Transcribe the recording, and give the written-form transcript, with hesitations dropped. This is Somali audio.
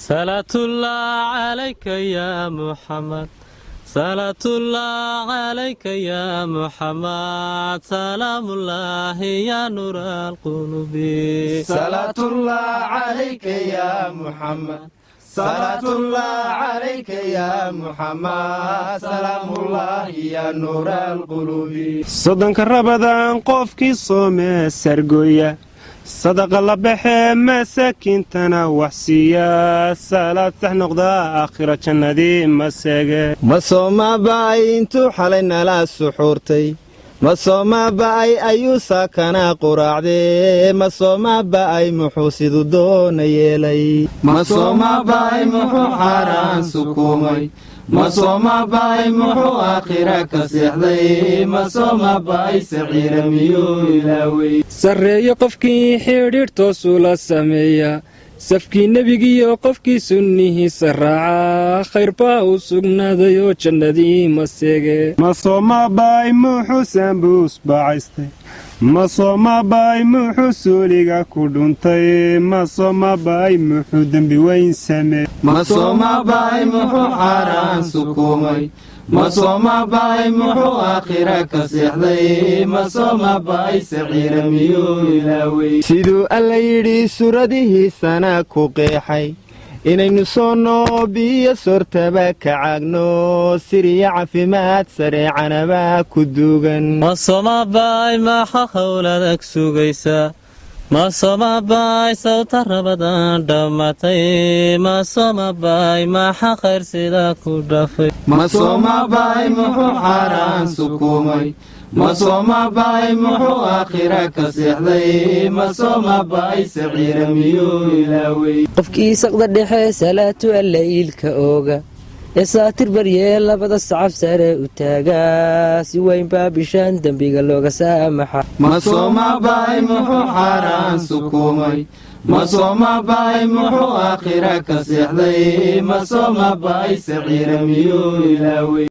Salaatullah calayka yaa Muxamed, salaatullah calayka yaa Muxamed, salaamullaahi yaa nuur alqulubi. Salaatullah calayka yaa Muxamed, salaatullah calayka yaa Muxamed, salaamullaahi yaa nuura alqulubi. 30-ka Ramadaan qofkii soomee sargoya, sadaqa la baxee, masaakiintana wax siiya, salaad sax noqdaa, aakhira jannadii ma seege. Ma soomaba'ay intuu xalay nala suxuurtay? Ma soomaba'ay ayuu saakanaa quraacdee? Ma soomaba'ay muxuu siduu doona yeelay? Ma soomaba'ay muxuu xaaraan sukuumay? Ma soomaba'ay muxuu aakhira ka seexday? Ma soomaba'ay saciira miyuu ilaawey? Sarreeyo qofkii xidhiidh toosula sameeya, safkii nebigiyo qofkii sunnihiisa raaca, khayr baa u sugnaaday oo jannadii ma seege. Ma soomaba'ay muxuu sambuus bacaystay? Ma soomaba'ay muxuu suuliga ku dhuntay? Ma soomaba'ay muxuu dembi weyn sameey? Ma soomaba'ay muxuu xaaraan sukuumay? Ma soomaba'ay muxuu aakhira ka seexday? Ma soomaba'ay saciira miyuu ilaawey? Siduu Alla yidhi suuradihiisana ku qeexay, inaynu soonno biyo sortaba ka caagno, siriya caafimaad sareecanaba ku duugan. Ma soomabay maxa howl adag sugaysaa? Ma soomabay sawta Ramadaan dhammatay? Ma soomabay maxa khayr sidaa ku dhafay? Ma soomaba'ay muxuu xaaraan sukuumay? Ma soomaba'ay muxuu aakhira ka seexday? Ma soomaba'ay saciira miyuu ilaawey? Qofkii saqda dhexe salaatu allaylka ooga ee saatir baryee, labada sacab sare u taagaa, si weyn baa bishaan dembiga looga saamaxa. Ma soomaba'ay muxuu xaaraan sukuumay? Ma soomaba'ay muxuu aakhira ka seexday? Ma soomaba'ay saciira miyuu ilaawey?